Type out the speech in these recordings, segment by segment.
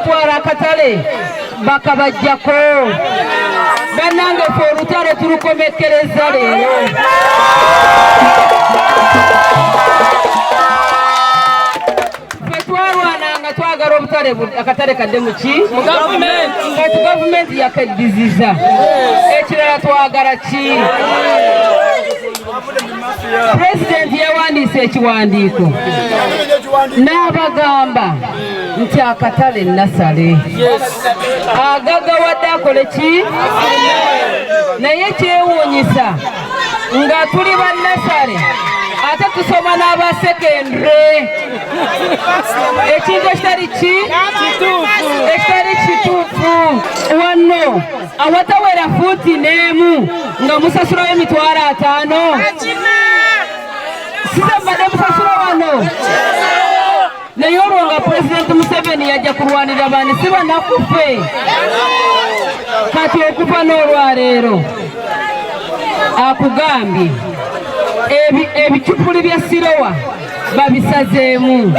okutwala akatale bakabajjako. Bannange, ffe olutalo tulukomekkereza leero. Ffe twalwananga twagala obutale, akatale kadde muki? Kati gavumenti yakeddiziza. Ekirala twagala ki? Pulezidenti yawandiise ekiwandiiko n'abagamba nti akatale Nasale agagawadde akole ki? Naye kyewuunyisa nga tuli bannasale ate tusoma n'abasekendre, ekintu ekitali ki, ekitali kituufu. Wano awatawera fuuti n'emu nga musasulayo 50,000. Size mbadde musasula wano, naye olwo nga Pulezidenti Museveni yajja kulwanirira bani? Si bannakuffe? Kati okuva n'olwaleero akugambye ebicupuli bya sirowa babisazeemu.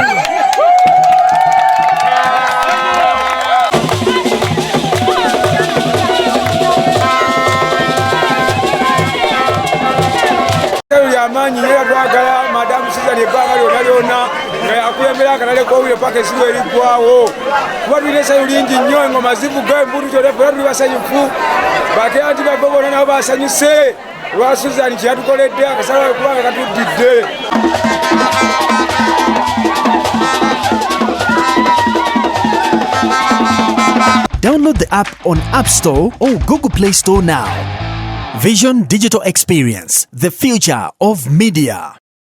Lyamaanyi nyo, twagala Madamu Susan ebbanga lyonna lyonna nga yakulembera akatale k'Owire paka esiru eriggwawo, kuba tulina essanyu lingi nnyo. Engoma zivuga, embutu kyonna, fena tuli basanyufu. Bakeanti baffe bonna nabo basanyuse olwa Susan kyeyatukoledde akasala, kubanga katuddidde. Download the app on App Store or Google Play Store now. Vision Digital Experience, the future of media.